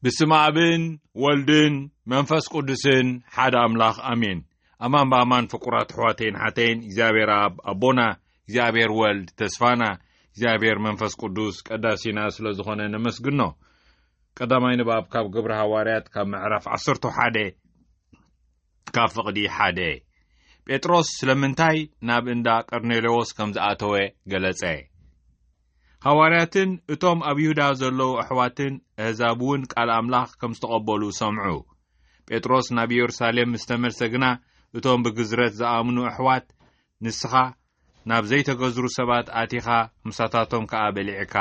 ብስም ኣብን ወልድን መንፈስ ቅዱስን ሓደ ኣምላኽ ኣሜን። ኣማን ብኣማን ፍቁራት ኣሕዋተይን ሓተይን እግዚኣብሔር ኣብ ኣቦና እግዚኣብሔር ወልድ ተስፋና እግዚኣብሔር መንፈስ ቅዱስ ቀዳሲና ስለ ዝኾነ ነመስግኖ። ቀዳማይ ንባብ ካብ ግብሪ ሃዋርያት ካብ ምዕራፍ ዓሰርተ ሓደ ካብ ፍቕዲ ሓደ። ጴጥሮስ ስለምንታይ ናብ እንዳ ቀርኔሌዎስ ከም ዝኣተወ ገለጸ። ሃዋርያትን እቶም ኣብ ይሁዳ ዘለዉ ኣሕዋትን ኣህዛብ እውን ቃል ኣምላኽ ከም ዝተቐበሉ ሰምዑ። ጴጥሮስ ናብ ኢየሩሳሌም ምስ ተመልሰ ግና እቶም ብግዝረት ዝኣምኑ ኣሕዋት ንስኻ ናብ ዘይተገዝሩ ሰባት ኣቲኻ ምሳታቶም ከኣ በሊዕካ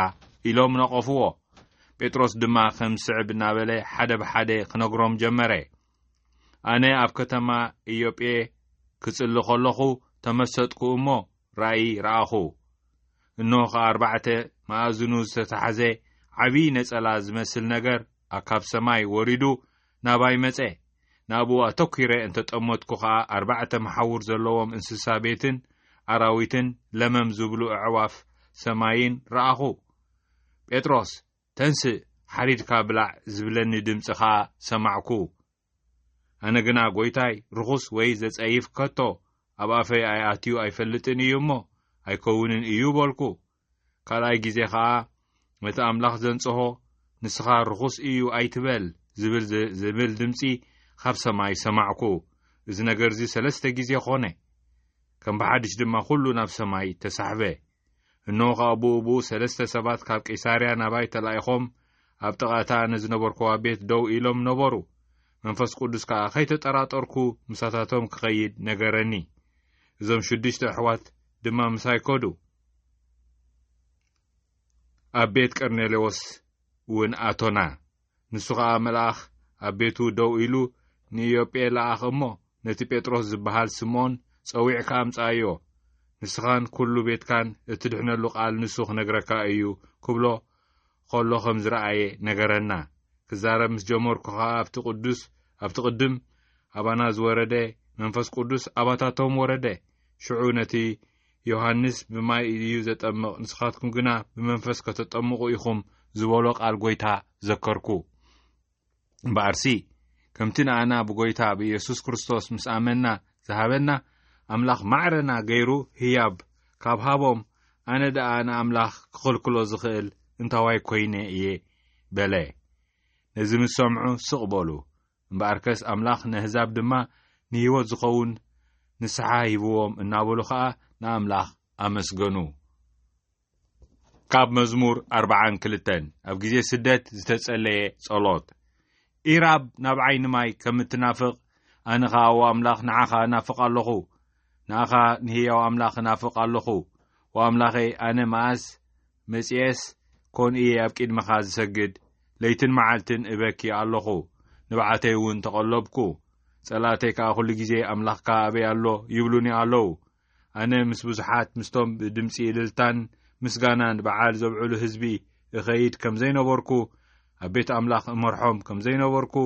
ኢሎም ነቐፍዎ። ጴጥሮስ ድማ ከም ስዕብ እናበለ ሓደ ብሓደ ክነግሮም ጀመረ። ኣነ ኣብ ከተማ ኢዮጴ ክጽሊ ከለኹ ተመሰጥኩ እሞ ራእይ ረኣኹ። እንሆ ከኣ ኣርባዕተ መኣዝኑ ዝተታሕዘ ዓብዪ ነጸላ ዝመስል ነገር ካብ ሰማይ ወሪዱ ናባይ መጸ። ናብኡ ኣተኲረ እንተጠመትኩ ኸኣ ኣርባዕተ መሓውር ዘለዎም እንስሳ ቤትን ኣራዊትን ለመም ዝብሉ ኣዕዋፍ ሰማይን ረኣኹ። ጴጥሮስ ተንስእ ሓሪድካ ብላዕ ዝብለኒ ድምጺ ኸኣ ሰማዕኩ። ኣነ ግና ጎይታይ ርኹስ ወይ ዘጸይፍ ከቶ ኣብ ኣፈይ ኣይኣትዩ ኣይፈልጥን እዩ እሞ ኣይከውንን እዩ በልኩ። ካልኣይ ግዜ ኸኣ ነቲ ኣምላኽ ዘንጽሆ ንስኻ ርኹስ እዩ ኣይትበል ዝብል ዝብል ድምጺ ካብ ሰማይ ሰማዕኩ። እዚ ነገር እዚ ሰለስተ ግዜ ኾነ። ከም ብሓድሽ ድማ ኩሉ ናብ ሰማይ ተሳሕበ። እንሆ ኸኣ ብኡ ብኡ ሰለስተ ሰባት ካብ ቂሳርያ ናባይ ተላኢኾም ኣብ ጥቓ እታ ኣነ ዝነበርኩዋ ቤት ደው ኢሎም ነበሩ። መንፈስ ቅዱስ ከኣ ከይተጠራጠርኩ ምሳታቶም ክኸይድ ነገረኒ። እዞም ሽዱሽተ ኣሕዋት ድማ ምሳይ ከዱ። ኣብ ቤት ቀርኔሌዎስ እውን ኣቶና። ንሱ ኸኣ መልኣኽ ኣብ ቤቱ ደው ኢሉ ንኢዮጴ ለኣኽ እሞ ነቲ ጴጥሮስ ዝበሃል ስምኦን ጸዊዕካ ኣምጽኣዮ። ንስኻን ኩሉ ቤትካን እትድሕነሉ ቃል ንሱ ክነግረካ እዩ ክብሎ ከሎ ከም ዝረኣየ ነገረና። ክዛረብ ምስ ጀመርኩ ኸኣ ኣብቲ ቅዱስ ኣብቲ ቅድም ኣባና ዝወረደ መንፈስ ቅዱስ ኣባታቶም ወረደ። ሽዑ ነቲ ዮሃንስ ብማይ እዩ ዘጠምቕ፣ ንስኻትኩም ግና ብመንፈስ ከተጠምቑ ኢኹም ዝበሎ ቃል ጐይታ ዘከርኩ። እምበኣርሲ ከምቲ ንኣና ብጐይታ ብኢየሱስ ክርስቶስ ምስ ኣመንና ዝሃበና ኣምላኽ ማዕረና ገይሩ ህያብ ካብ ሃቦም፣ ኣነ ደኣ ንኣምላኽ ክኽልክሎ ዝኽእል እንታዋይ ኰይነ እየ በለ። ነዚ ምስ ሰምዑ ስቕ በሉ። እምበኣርከስ ኣምላኽ ነህዛብ ድማ ንህይወት ዝኸውን ንስሓ ሂብዎም እናበሉ ኸኣ ንኣምላኽ ኣመስገኑ። ካብ መዝሙር ኣርብዓን ክልተን። ኣብ ግዜ ስደት ዝተጸለየ ጸሎት። ኢራብ ናብ ዓይኒ ማይ ከም እትናፍቕ፣ ኣነ ኸኣ፣ ኦ ኣምላኽ፣ ንዓኻ እናፍቕ ኣለኹ። ንኣኻ ንህያው ኣምላኽ እናፍቕ ኣለኹ። ኦ ኣምላኸይ፣ ኣነ መኣስ መጺኤስ ኮን እየ ኣብ ቅድመኻ ዝሰግድ? ለይትን መዓልትን እበኪ ኣለኹ። ንብዓተይ እውን ተቐለብኩ። ጸላእተይ ከኣ ኩሉ ግዜ፣ ኣምላኽካ ኣበይ ኣሎ? ይብሉኒ ኣለዉ። ኣነ ምስ ብዙሓት፣ ምስቶም ብድምጺ እልልታን ምስጋናን በዓል ዘብዕሉ ህዝቢ እኸይድ ከም ዘይነበርኩ፣ ኣብ ቤት ኣምላኽ እመርሖም ከም ዘይነበርኩ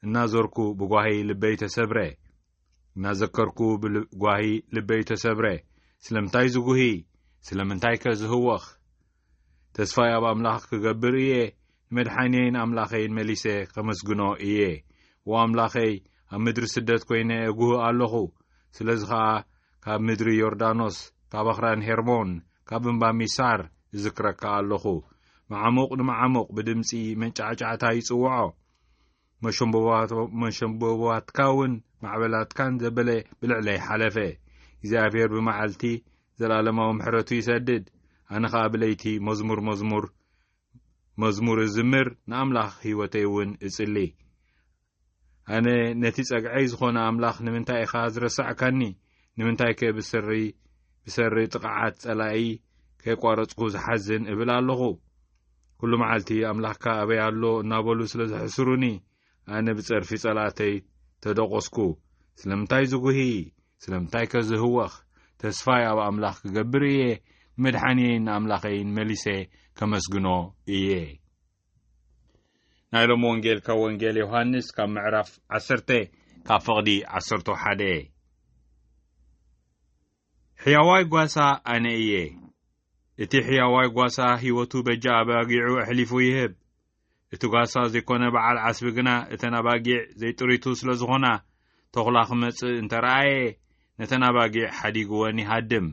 እናዞርኩ ብጓሂ ልበይ ተሰብረ። እናዘከርኩ ብጓሂ ልበይ ተሰብረ። ስለምንታይ ዝጉሂ? ስለምንታይከ ዝህወኽ? ተስፋይ ኣብ ኣምላኽ ክገብር እየ። ንመድሓኒየይን ኣምላኸይን መሊሰ ከመስግኖ እየ። ዎ ኣምላኸይ፣ ኣብ ምድሪ ስደት ኮይነ እጉህ ኣለኹ። ስለዚ ኸኣ ካብ ምድሪ ዮርዳኖስ፣ ካብ ኣኽራን ሄርሞን፣ ካብ እምባ ሚሳር እዝክረካ ኣለኹ። መዓሙቕ ንመዓሙቕ ብድምጺ መንጫዕጫዕታ ይጽውዖ። መሸምቦባትካ እውን ማዕበላትካን ዘበለ ብልዕለይ ሓለፈ። እግዚኣብሔር ብመዓልቲ ዘላለማዊ ምሕረቱ ይሰድድ። ኣነ ኸኣ ብለይቲ መዝሙር መዝሙር መዝሙር እዝምር፣ ንኣምላኽ ህይወተይ እውን እጽሊ። ኣነ ነቲ ጸግዐይ ዝኾነ ኣምላኽ ንምንታይ ኢኻ ዝረሳዕካኒ? ንምንታይከ ብሰሪ ብሰሪ ጥቕዓት ጸላኢ ከየቋረጽኩ ዝሓዝን እብል ኣለኹ? ኩሉ መዓልቲ ኣምላኽካ ኣበይ ኣሎ እናበሉ ስለ ዘሕስሩኒ፣ ኣነ ብጸርፊ ጸላእተይ ተደቖስኩ። ስለምንታይ ዝጉሂ? ስለምንታይከ ዝህወኽ? ተስፋይ ኣብ ኣምላኽ ክገብር እየ፣ ንመድሓኒየይን ንኣምላኸይን መሊሰ ከመስግኖ እየ። ናይ ሎሚ ወንጌል ካብ ወንጌል ዮሃንስ ካብ ምዕራፍ ዓሰርተ ካብ ፍቕዲ ዓሰርተ ሓደ። ሕያዋይ ጓሳ ኣነ እየ። እቲ ሕያዋይ ጓሳ ህይወቱ በጃ ኣባጊዑ ኣሕሊፉ ይህብ። እቲ ጓሳ ዘይኮነ በዓል ዓስቢ ግና እተን ኣባጊዕ ዘይጥሪቱ ስለ ዝኾና፣ ተኹላ ክመጽእ እንተ ረኣየ፣ ነተን ኣባጊዕ ሓዲግወን ይሃድም።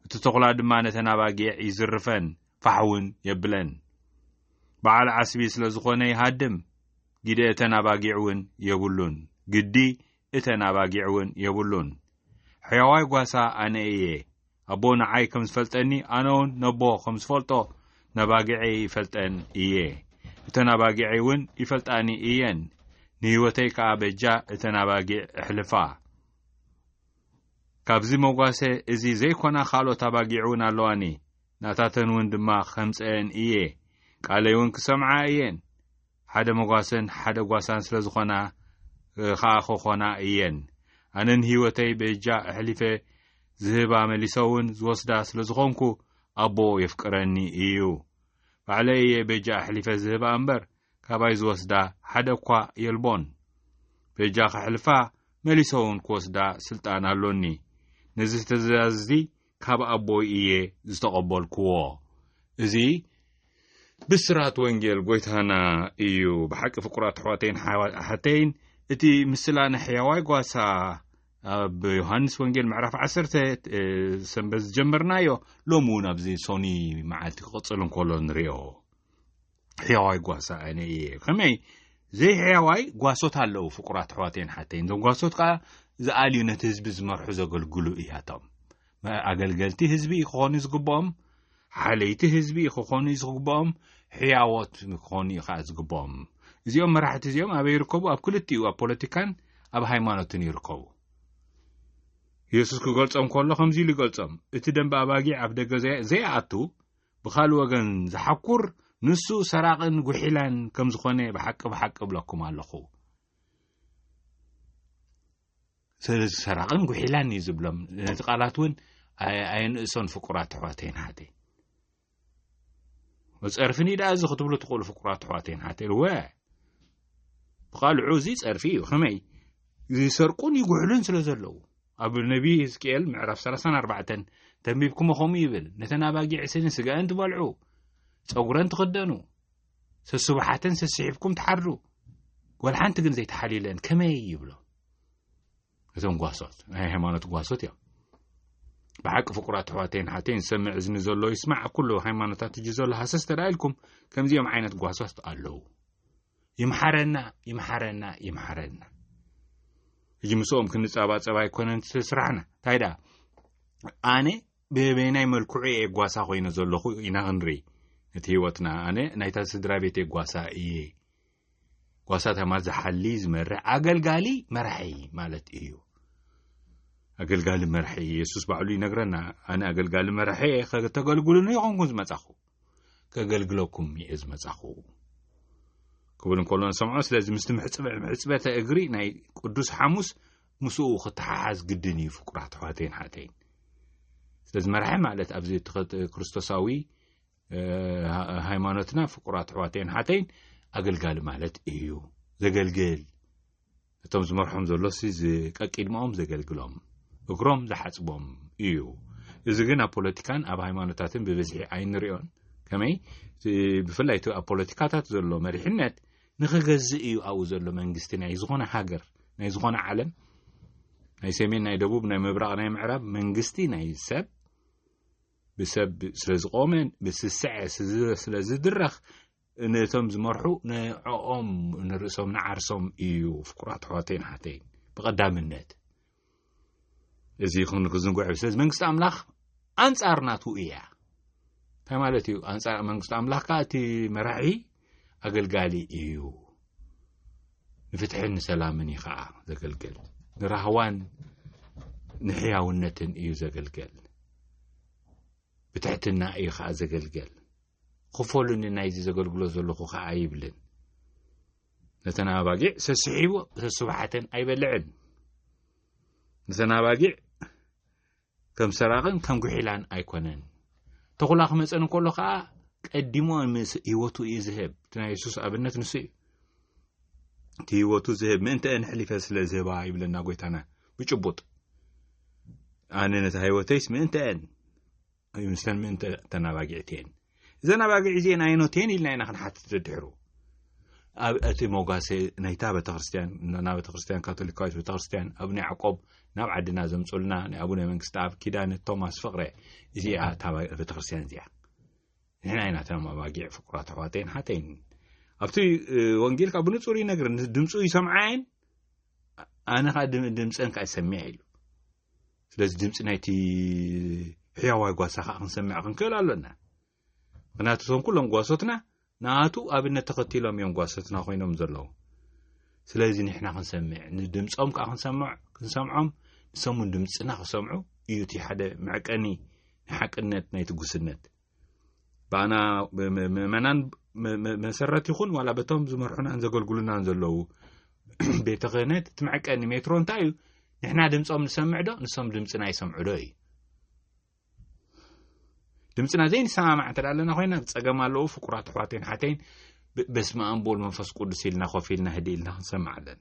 እቲ ተኹላ ድማ ነተን ኣባጊዕ ይዝርፈን፣ ፋሕ እውን የብለን። በዓል ዓስቢ ስለ ዝኾነ ይሃድም፣ ግደ እተን ኣባጊዕ እውን የብሉን። ግዲ እተን ኣባጊዕ እውን የብሉን። ሕያዋይ ጓሳ ኣነ እየ። ኣቦ ንዓይ ከም ዝፈልጠኒ፣ ኣነ እውን ነቦ ከም ዝፈልጦ፣ ነባጊዐይ ይፈልጠን እየ። እተን ኣባጊዐይ እውን ይፈልጣኒ እየን። ንህይወተይ ከኣ በጃ እተን ኣባጊዕ እሕልፋ። ካብዚ መጓሰ እዚ ዘይኮና ካልኦት ኣባጊዕ እውን ኣለዋኒ። ናታተን እውን ድማ ከምጸአን እየ። ቃለይ እውን ክሰምዓ እየን። ሓደ መጓሰን ሓደ ጓሳን ስለ ዝኾና፣ እ፣ ኸኣ ክኾና እየን። ኣነ ንህይወተይ በጃ ኣሕሊፈ ዝህባ መሊሰ እውን ዝወስዳ ስለ ዝኾንኩ፣ ኣቦ የፍቅረኒ እዩ። ባዕለይ እየ በጃ ኣሕሊፈ ዝህባ እምበር፣ ካባይ ዝወስዳ ሓደ እኳ የልቦን። በጃ ከሕልፋ መሊሰ እውን ክወስዳ ስልጣን ኣሎኒ። ነዚ ትእዛዝ እዚ ካብ ኣቦይ እየ ዝተቐበልክዎ። እዚ ብስራት ወንጌል ጎይታና እዩ። ብሓቂ ፍቁራት ኣሕዋተይን ሓዋ-፣ ኣሓተይን፣ እቲ ምስላ ንሕያዋይ ጓሳ ኣብ ዮሃንስ ወንጌል ምዕራፍ ዓሰርተ፣ እ፣ ሰንበት ዝጀመርናዮ፣ ሎሚ እውን ኣብዚ ሶኒ መዓልቲ ክቕጽል እንከሎ ንርእዮ። ሕያዋይ ጓሳ ኣነ እየ። ከመይ ዘይሕያዋይ ጓሶት ኣለዉ፣ ፍቁራት ኣሕዋተይን ሓተይን። እዞም ጓሶት ከኣ ዝኣልዩ፣ ነቲ ህዝቢ ዝመርሑ፣ ዘገልግሉ እያቶም። መ-፣ ኣገልገልቲ ህዝቢ ክኾኑ ዝግብኦም፣ ሓለይቲ ህዝቢ ክኾኑ ዝግብኦም፣ ሕያዎት ክኾኑ እዩ ከኣ ዝግብኦም። እዚኦም መራሕቲ እዚኦም ኣበይ ይርከቡ? ኣብ ክልቲኡ፣ ኣብ ፖለቲካን ኣብ ሃይማኖትን ይርከቡ። የሱስ ክገልጾም ከሎ ከምዚ ኢሉ ይገልጾም፣ "እቲ ደንበ ኣባጊዕ ኣብ ደገ ዘይ-፣ ዘይኣቱ፣ ብኻልእ ወገን ዝሓኩር፣ ንሱ ሰራቕን ጉሒላን ከም ዝኾነ ብሓቂ፣ ብሓቂ እብለኩም ኣለኹ።" ስለዚ ሰራቕን ጉሒላን እዩ ዝብሎም። ነቲ ቃላት እውን ኣየ-፣ ኣየንእሶን፣ ፍቁራት ኣሕዋተይን ሓተይን። ጸርፊኒ ደኣ እዚ ክትብሉ ትኽእሉ፣ ፍቁራት ኣሕዋተይን ሓተይን። እወ፣ ብቓልዑ እዚ ጸርፊ እዩ። ከመይ? ይሰርቁን ይጉሕሉን ስለ ዘለዉ። ኣብ ነቢ ህዝቅኤል ምዕራፍ ሰላሳን ኣርባዕተን ተንቢብኩሞ ከምኡ ይብል፣ "ነተን ኣባጊዕ ስኒ ስጋኣን ትበልዑ፣ ጸጉረን ትኽደኑ፣ ሰስቡሓተን ሰስሒብኩም ትሓርዱ፣ ጓል ሓንቲ ግን ዘይተሓልዩለን ከመይ?" ይብሎ። እቶም ጓሶት፣ ናይ ሃይማኖት ጓሶት እዮም። ብሓቂ ፍቁራት ኣሕዋተይን ሓተይን፣ ዝሰምዕ እዝኒ ዘሎ ይስማዕ። ኣብ ኩሉ ሃይማኖታት እጂ ዘሎ ሃሰስ ተዳ ኢልኩም፣ ከምዚኦም ዓይነት ጓሶት ኣለዉ። ይምሓረና፣ ይምሓረና፣ ይምሓረና። እጂ ምስኦም ክንጸባጸብ ኣይኮነን ስራሕና። እንታይ ደኣ፣ ኣነ በበይናይ መልክዑ እየ ጓሳ ኮይነ ዘለኹ ኢና ክንርኢ። እቲ ህይወትና፣ ኣነ ናይታ ስድራ ቤት እየ ጓሳ እየ። ጓሳ ተማ ዝሓሊ፣ ዝመርሕ፣ ኣገልጋሊ መራሒ ማለት እዩ። ኣገልጋሊ መራሒ፣ የሱስ ባዕሉ ይነግረና፣ "ኣነ ኣገልጋሊ መራሒ እየ፣ ከተገልግሉኒ ይኾንኩን ዝመጻኹ፣ ከገልግለኩም እየ ዝመጻኹ" ክብል እንከሎ ንሰምዖ። ስለዚ ምስቲ ምሕጽበ-፣ ምሕጽበተ እግሪ ናይ ቅዱስ ሓሙስ ምስኡ ክተሓሓዝ ግድን እዩ፣ ፍቁራት ኣሕዋተይን ሓተይን። ስለዚ መራሒ ማለት ኣብዚ እቲ ክት-፣ ክርስቶሳዊ፣ እ፣ ሃ-፣ ሃይማኖትና፣ ፍቁራት ኣሕዋተይን ሓተይን፣ ኣገልጋሊ ማለት እዩ። ዘገልግል፣ እቶም ዝመርሖም ዘሎሲ ዝ-፣ ቀቂድሞኦም ዘገልግሎም፣ እግሮም ዝሓጽቦም እዩ። እዚ ግን ኣብ ፖለቲካን ኣብ ሃይማኖታትን ብብዝሒ ኣይንሪኦን። ከመይ? እቲ፣ ብፍላይ እቲ ኣብ ፖለቲካታት ዘሎ መሪሕነት ንኽገዝእ እዩ ኣብኡ ዘሎ መንግስቲ ናይ ዝኾነ ሃገር፣ ናይ ዝኾነ ዓለም፣ ናይ ሰሜን፣ ናይ ደቡብ፣ ናይ ምብራቕ፣ ናይ ምዕራብ መንግስቲ ናይ ሰብ፣ ብሰብ ስለ ዝቖመን ብስስዐ ስዝ-፣ ስለ ዝድረኽ፣ ነቶም ዝመርሑ ንዕኦም፣ ንርእሶም፣ ንዓርሶም እዩ፣ ፍቁራት ኣሕዋተይን ሓተይን፣ ብቐዳምነት። እዚ ኽን-፣ ክዝንግዑ። ስለዚ መንግስቲ ኣምላኽ ኣንጻር ናቱ እያ። እንታይ ማለት እዩ? ኣንጻር መንግስቲ ኣምላኽ ከኣ እቲ መራሒ ኣገልጋሊ እዩ። ንፍትሕን ንሰላምን እዩ ኸኣ ዘገልግል። ንራህዋን ንሕያውነትን እዩ ዘገልግል። ብትሕትና እዩ ኸኣ ዘገልግል። "ክፈሉኒ ናይዚ ዘገልግሎ ዘለኹ" ኸኣ ኣይብልን። ነተን ኣባጊዕ ሰስሒቡ ሰስባሓተን ኣይበልዕን። ነተን ኣባጊዕ ከም ሰራቕን ከም ጉሒላን ኣይኮነን። ተኹላ ክመጸን እንከሎ ኸኣ ቀዲሙ ምስ ህይወቱ እዩ ዝህብ። እቲ ናይ የሱስ ኣብነት ንሱ እዩ። እቲ ህይወቱ ዝህብ ምእንተአን ኣሕሊፈ ስለ ዝህባ ይብለና ጎይታና ብጭቡጥ። ኣነ ነታ ህይወተይስ ምእንተአን፣ ምስለን ምእንተ እተን ኣባጊዕ እቲኤን። እዘን ኣባጊዕ እዚኤን ኣየኖት እየን ኢልና ኢና ክንሓትት ደድሕሩ። ኣብ እቲ መጓሰ ናይታ ቤተክርስትያን፣ ና ቤተክርስትያን ካቶሊካዊት ቤተክርስትያን ኣብ ናይ ያዕቆብ ናብ ዓድና ዘምጽኡልና ናይ ኣቡነ መንግስቲ ኣብ ኪዳነ ቶማስ ፍቕረ፣ እዚኣ እታ ቤተክርስትያን እዚኣ። ንሕና ኢና እቶም ኣባጊዕ ፍቁራት ኣሕዋተይን ሓተይን። ኣብቲ ወንጌል ካብ ብንጹር ይነግረን፣ ድምፁ ይሰምዓየን፣ ኣነ ከዓ ድም- ድምፀን ከዓ ይሰምዕ ኢሉ። ስለዚ ድምፂ ናይቲ ሕያዋይ ጓሳ ከዓ ክንሰምዕ ክንክእል ኣሎና። ምክንያቱ እቶም ኩሎም ጓሶትና ናቱ ኣብነት ተኸቲሎም እዮም ጓሶትና ኮይኖም ዘለዉ። ስለዚ ንሕና ክንሰምዕ፣ ንድምፆም ከዓ ክንሰምዕ ክንሰምዖም፣ ንሶም እውን ድምፅና ክሰምዑ እዩ እቲ ሓደ መዕቀኒ ንሓቅነት ናይቲ ጉስነት። ብኣና ምእመናን መሰረት ይኹን ዋላ በቶም ዝመርሑናን ዘገልግሉናን ዘለዉ ቤተ ክህነት እቲ መዕቀኒ ሜትሮ እንታይ እዩ? ንሕና ድምፆም ንሰምዕ ዶ ንሶም ድምፅና ይሰምዑ ዶ እዩ። ድምፅና ዘይንሰማማዕ እንተ ኣለና ኮይና ጸገም ኣለዉ። ፍቁራት ኣሕዋተይን ሓተይን፣ በስመ ኣብ ወወልድ መንፈስ ቅዱስ ኢልና ኮፍ ኢልና ህድእ ኢልና ክንሰምዕ ኣለና።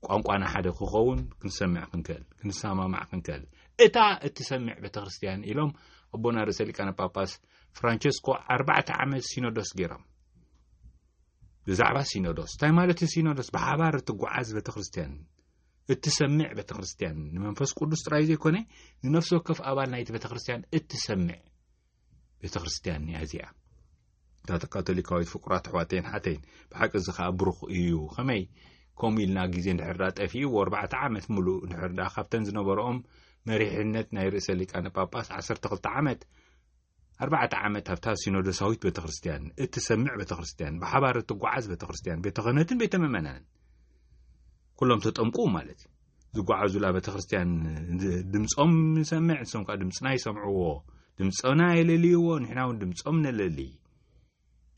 ቋንቋና ሓደ ክኸውን ክንሰምዕ ክንክእል፣ ክንሰማማዕ ክንክእል። እታ እትሰምዕ ቤተክርስትያን ኢሎም ኣቦና ርእሰ ሊቃነ ጳጳስ ፍራንቸስኮ ኣርባዕተ ዓመት ሲኖዶስ ገይሮም። ብዛዕባ ሲኖዶስ እንታይ ማለት እዩ? ሲኖዶስ ብሓባር እትጓዓዝ ቤተክርስትያን፣ እትሰምዕ ቤተክርስትያን፣ ንመንፈስ ቅዱስ ጥራይ ዘይኮነ ንነፍሲ ወከፍ ኣባል ናይቲ ቤተክርስትያን እትሰምዕ ቤተክርስትያን እያ እዚኣ። እታ ካቶሊካዊት ፍቁራት ኣሕዋተይን ሓተይን፣ ብሓቂ እዚ ኸኣ ብሩኽ እዩ። ኸመይ ከምኡ ኢልና ግዜ እንድሕር ደኣ ጠፊእዎ፣ ኣርባዕተ ዓመት ምሉእ እንድሕር ደኣ ካብተን ዝነበረኦም መሪሕነት ናይ ርእሰ ሊቃነ ጳጳስ ዓሰርተ ክልተ ዓመት፣ ኣርባዕተ ዓመት ኣብታ ሲኖዶሳዊት ቤተክርስትያን፣ እትሰምዕ ቤተክርስትያን፣ ብሓባር እትጓዓዝ ቤተክርስትያን፣ ቤተ ክህነትን ቤተ ምእመናንን ኩሎም ተጠምቁ ማለት እዩ። ዝጓዓዙላ ቤተክርስትያን ድምፆም ንሰምዕ፣ ንሶም ከዓ ድምፅና ይሰምዕዎ፣ ድምፅና የለልይዎ፣ ንሕና እውን ድምፆም ነለሊ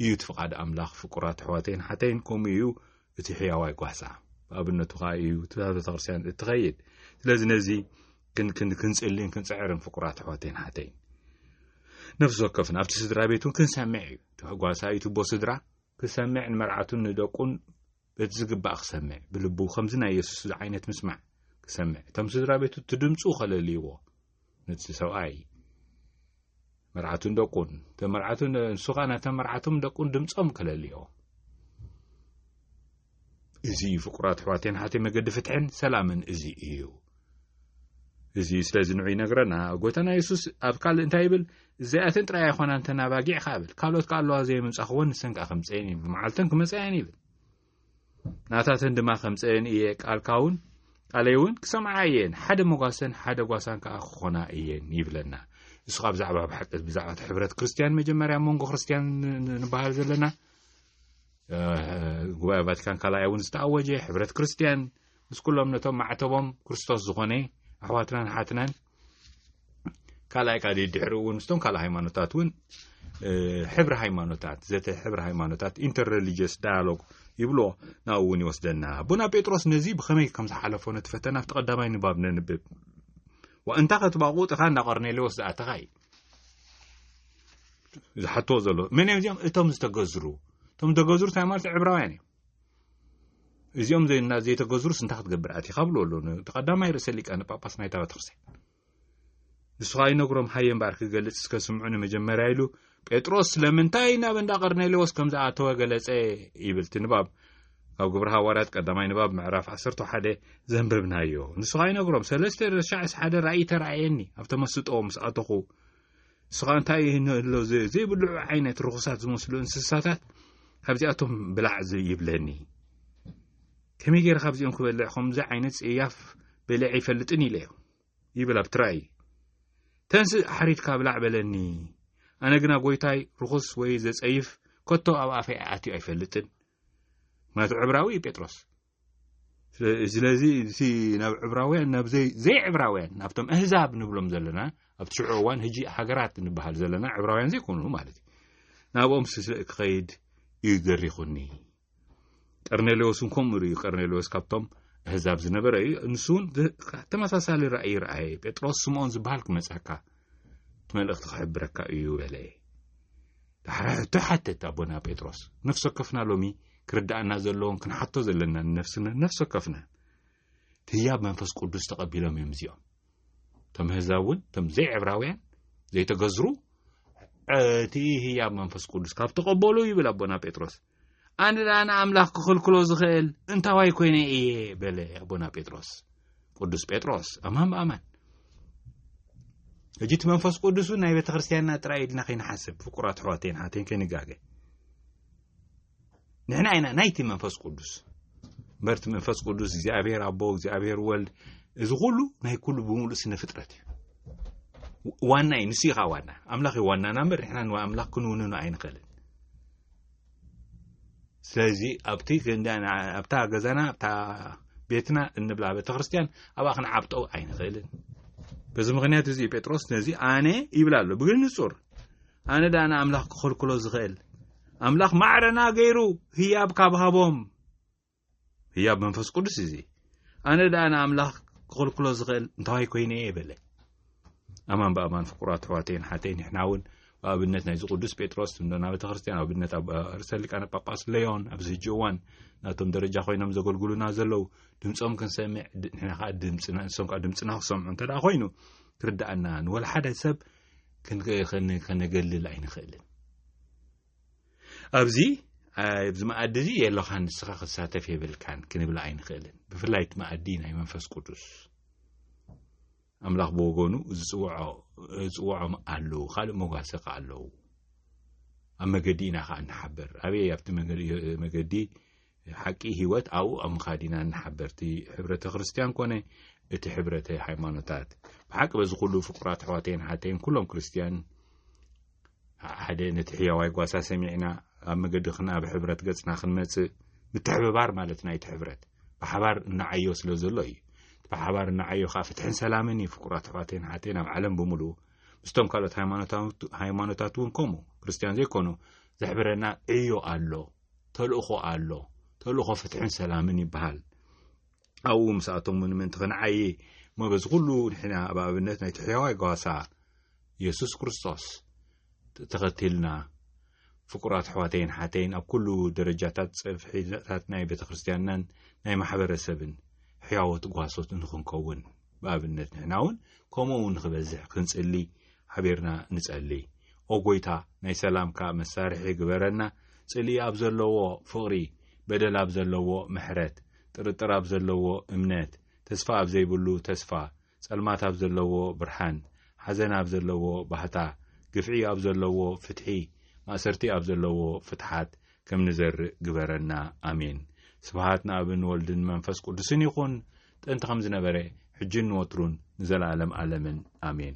እዩ እቲ ፍቓድ ኣምላኽ። ፍቁራት ኣሕዋተይን ሓተይን፣ ከምኡ እዩ እቲ ሕያዋይ ጓሳ። ብኣብነቱ ከዓ እዩ እታ ቤተክርስትያን እትኸይድ። ስለዚ ነዚ ክን- ክን- ክንጽልን ክንጽዕርን ፍቁራት ኣሕዋተይን ሓተይን፣ ነፍሲ ወከፍና ኣብቲ ስድራ ቤት እውን ክንሰምዕ እዩ። እቲ ጓሳ እዩ ትቦ ስድራ ክሰምዕ፣ ንመርዓቱን ንደቁን በቲ ዝግባእ ክሰምዕ፣ ብልቡ ከምዚ ናይ የሱስ ዓይነት ምስማዕ ክሰምዕ፣ እቶም ስድራ ቤቱ እቲ ድምፁ ከለልይዎ፣ ነቲ ሰብኣይ መርዓቱን ደቁን፣ እቶም መርዓቱን ንሱ ኸኣ ነቶም መርዓቶም ደቁን ድምፆም ከለልዮ። እዚ እዩ ፍቁራት ኣሕዋተይን ሓተይ መገዲ ፍትሕን ሰላምን እዚ እዩ። እዚ ስለዚ ንዑ ይነግረና። ጎይታና የሱስ ኣብ ካልእ እንታይ ይብል? እዚኣተን ጥራይ ኣይኾና እንተን ኣባጊዕ ከኣ ይብል። ካልኦት ከኣ ኣለዋ ዘየምጻኽወን ንሰን ከኣ ከምጽኤን ይብል። መዓልተን ክመጻ እየን ይብል። ናታተን ድማ ከምጽኤን እየ፣ ቃልካ እውን ቃለይ እውን ክሰምዓ እየን፣ ሓደ መጓሰን ሓደ ጓሳን ከኣ ክኾና እየን ይብለና። እሱ ካብ ብዛዕባ ብሓቂ ብዛዕባ እቲ ሕብረት ክርስትያን መጀመርያ መንጎ ክርስትያን ን- ን- ንበሃል ዘለና፣ እ፣ ጉባኤ ቫቲካን ካልኣይ እውን ዝተኣወጀ ሕብረት ክርስትያን ምስ ኩሎም ነቶም ማዕተቦም ክርስቶስ ዝኾነ ኣሕዋትናን ሓትናን ካልኣይ ካዲ ድሕሪ እውን ምስቶም ካልእ ሃይማኖታት እውን፣ እ፣ ሕብሪ ሃይማኖታት፣ ዘተ ሕብሪ ሃይማኖታት፣ ኢንተርሬሊጅስ ዳያሎግ ይብልዎ፣ ናብኡ እውን ይወስደና። ኣቦና ጴጥሮስ ነዚ ብኸመይ ከም ዝሓለፎ ነቲ ፈተና ኣብቲ ቀዳማይ ንባብ ነንብብ። ወእንታ ከትባቑጥ ኢኻ እንዳ ቀርኔሌዎስ ዝኣተኻ እዩ ዝሓትዎ ዘሎ። መን እዮም እዚኦም? እቶም ዝተገዝሩ። እቶም ዝተገዝሩ እንታይ ማለት? ዕብራውያን እዮም። እዚኦም ዘይ- እና ዘይተገዝሩስ እንታይ ክትገብር ኣቲኻ ብሎ ኣሎ። ን- ቀዳማይ ርእሰ ሊቃነ ጳጳስ ናይታ ቤተክርስትያን። ንሱ ኸኣ ይነግሮም፣ ሃየ እምበኣር ክገልጽ እስከ ስምዑኒ። መጀመርያ ኢሉ ጴጥሮስ ስለምንታይ ናብ እንዳ ቀርኔሌዎስ ከም ዝኣተወ ገለጸ ይብል እቲ ንባብ። ካብ ግብሪ ሃዋርያት ቀዳማይ ንባብ ምዕራፍ ዓሰርተ ሓደ ዘንበብናዮ። ንሱ ኸኣ ይነግሮም፣ ሰለስተ ሻዕ ሓደ ራእይ ተራእየኒ ኣብ ተመስጦ ምስ ኣተኹ። ንሱ ኸኣ እንታይ ይህሎ ዘ- ዘይብልዑ ዓይነት ርኹሳት ዝመስሉ እንስሳታት ካብዚኣቶም ብላዕ ዝ- ይብለኒ። ከመይ ገይረ ካብዚኦም ክበልዕ? ከምዚ ዓይነት ጽያፍ በሊዐ ይፈልጥን ኢለዮ ይብል ኣብቲ ራእይ። ተንስእ ሓሪድካ ብላዕ በለኒ። ኣነ ግና ጎይታይ ርኹስ ወይ ዘጸይፍ ከቶ ኣብ ኣፈይ ኣትዩ ኣይፈልጥን። ምክንያቱ ዕብራዊ እዩ ጴጥሮስ። ስለ- ስለዚ እቲ ናብ ዕብራውያን ናብ ዘይ ዘይ ዕብራውያን ናብቶም ኣህዛብ ንብሎም ዘለና ኣብቲ ሽዑ እዋን ህጂ ሃገራት ንበሃል ዘለና ዕብራውያን ዘይኮኑ ማለት እዩ። ናብኦም ስለ ክኸይድ እዩ ደሪኹኒ። ቀርኔሌዎስ እውን ከምኡ ርእዩ። ቀርኔሌዎስ ካብቶም ኣህዛብ ዝነበረ እዩ። ንሱ እውን ዝ- ተመሳሳሊ ራእይ ረኣየ። ጴጥሮስ ስምዖን ዝበሃል ክመጸካ እቲ መልእኽቲ ክሕብረካ እዩ በለ። ዳሕራ ሕቶ ሓተት ኣቦና ጴጥሮስ። ነፍሲ ወከፍና ሎሚ ክርዳእና ዘለዎን ክንሓቶ ዘለና ንነፍስና ነፍሲ ወከፍና እቲ ህያብ መንፈስ ቅዱስ ተቐቢሎም እዮም እዚኦም። እቶም ኣህዛብ እውን እቶም ዘይዕብራውያን ዘይተገዝሩ እቲ ህያብ መንፈስ ቅዱስ ካብ ተቐበሉ ይብል ኣቦና ጴጥሮስ። ኣነ ደኣ ንኣምላኽ ክኽልክሎ ዝኽእል እንታዋይ ኮይነ እየ በለ ኣቦና ጴጥሮስ። ቅዱስ ጴጥሮስ ኣማን ብኣማን። ሕጂ እቲ መንፈስ ቅዱስ እውን ናይ ቤተ ክርስቲያንና ጥራይ ኢልና ከይንሓስብ፣ ፍቁራት ኣሕዋተይን ሓተይን ከይንጋገ። ንሕና ኢና ናይቲ መንፈስ ቅዱስ። እምበር እቲ መንፈስ ቅዱስ እግዚኣብሔር ኣቦ፣ እግዚኣብሔር ወልድ፣ እዚ ኩሉ ናይ ኩሉ ብምሉእ ስነ ፍጥረት እዩ። ዋና እዩ፣ ንሱ እዩ ከዓ ዋና። ኣምላኽ እዩ ዋናና እምበር ንሕና ንኣምላኽ ክንውንኖ ኣይንኽእልን። ስለዚ ኣብቲ ክንዳ-፣ ኣብታ ገዛና፣ ኣብታ ቤትና እንብላ ቤተክርስትያን ኣብኣ ክንዓብጦ ኣይንኽእልን። በዚ ምኽንያት እዚ ጴጥሮስ ነዚ ኣነ ይብል ኣሎ ብግንጹር። ኣነ ደኣ ንኣምላኽ ክኽልክሎ ዝኽእል? ኣምላኽ ማዕረና ገይሩ ህያብ ካብ ሃቦም፣ ህያብ መንፈስ ቅዱስ እዚ። ኣነ ደኣ ንኣምላኽ ክኽልክሎ ዝኽእል እንታዋይ ኮይነ እየ በለ። ኣማን ብኣማን ፍቁራት ኣሕዋተይን ሓተይን፣ ንሕና እውን ብኣብነት ናይዚ ቅዱስ ጴጥሮስ እንዶ ናብ ቤተ ክርስቲያን ኣብነት ኣብ ርእሰ ሊቃነ ጳጳስ ሌዮን ኣብዚ ሕጂ እዋን ናቶም ደረጃ ኮይኖም ዘገልግሉና ዘለዉ ድምፆም ክንሰምዕ ድ-፣ ንሕና ከዓ ድምፅና፣ ንሶም ከዓ ድምፅና ክሰምዑ እንተ ደኣ ኮይኑ ክርድኣና ንወላ ሓደ ሰብ ክን-፣ ክን-፣ ከነገልል ኣይንኽእልን። ኣብዚ፣ ኣብዚ መኣዲ እዚ የሎኻን ንስኻ ክትሳተፍ የብልካን ክንብል ኣይንኽእልን። ብፍላይ እቲ መኣዲ ናይ መንፈስ ቅዱስ ኣምላኽ ብወገኑ ዝጽውዖ-፣ ዝጽውዖም ኣለዉ። ካልእ መጓሰ ከኣ ኣለዉ። ኣብ መገዲ ኢና ከኣ እንሓበር። ኣበይ? ኣብቲ መገዲ፣ መገዲ ሓቂ ህይወት ኣብኡ ኣብ ምኻድ ኢና እንሓበር። እቲ ሕብረተ ክርስቲያን ኮነ እቲ ሕብረተ ሃይማኖታት። ብሓቂ በዚ ኩሉ ፍቁራት ኣሕዋተይን ሓተይን ኩሎም ክርስቲያን ሓደ ነቲ ሕያዋይ ጓሳ ሰሚዕና ኣብ መገዲ ክን-፣ ኣብ ሕብረት ገጽና ክንመጽእ ምትሕብባር ማለት ናይቲ ሕብረት ብሓባር እናዓዮ ስለ ዘሎ እዩ። እቲ ብሓባር እናዓዮ ከዓ ፍትሕን ሰላምን እዩ። ፍቁራት ኣሕዋተይን ሓተይን ኣብ ዓለም ብምሉኡ ምስቶም ካልኦት ሃይማኖታውት-፣ ሃይማኖታት እውን ከምኡ ክርስቲያን ዘይኮኑ ዘሕብረና ዕዮ ኣሎ፣ ተልእኾ ኣሎ። ተልእኾ ፍትሕን ሰላምን ይበሃል። ኣብኡ ምስኣቶም እውን ምእንቲ ክንዓዪ እሞ በዚ ኩሉ ንሕና ኣብ ኣብነት ናይቲ ሕያዋይ ጓሳ የሱስ ክርስቶስ ተ-፣ ተኸቲልና ፍቁራት ኣሕዋተይን ሓተይን ኣብ ኩሉ ደረጃታት ጸፍሒታት ናይ ቤተ ክርስቲያንናን ናይ ማሕበረሰብን ሕያዎት ጓሶት ንኽንከውን ብኣብነት ንሕና እውን ከምኡ እውን ንኽበዝሕ ክንጽሊ ሓቢርና ንጸሊ። ኦ ጎይታ ናይ ሰላምካ መሳርሒ ግበረና። ጽልኢ ኣብ ዘለዎ ፍቕሪ፣ በደል ኣብ ዘለዎ ምሕረት፣ ጥርጥር ኣብ ዘለዎ እምነት፣ ተስፋ ኣብ ዘይብሉ ተስፋ፣ ጸልማት ኣብ ዘለዎ ብርሃን፣ ሓዘን ኣብ ዘለዎ ባህታ፣ ግፍዒ ኣብ ዘለዎ ፍትሒ፣ ማእሰርቲ ኣብ ዘለዎ ፍትሓት ከም ንዘርእ ግበረና። ኣሜን። ስብሃት ንኣብን ወልድን መንፈስ ቅዱስን ይኹን፣ ጥንቲ ከም ዝነበረ፣ ሕጅን ንወትሩን ንዘለኣለም ኣለምን። ኣሜን።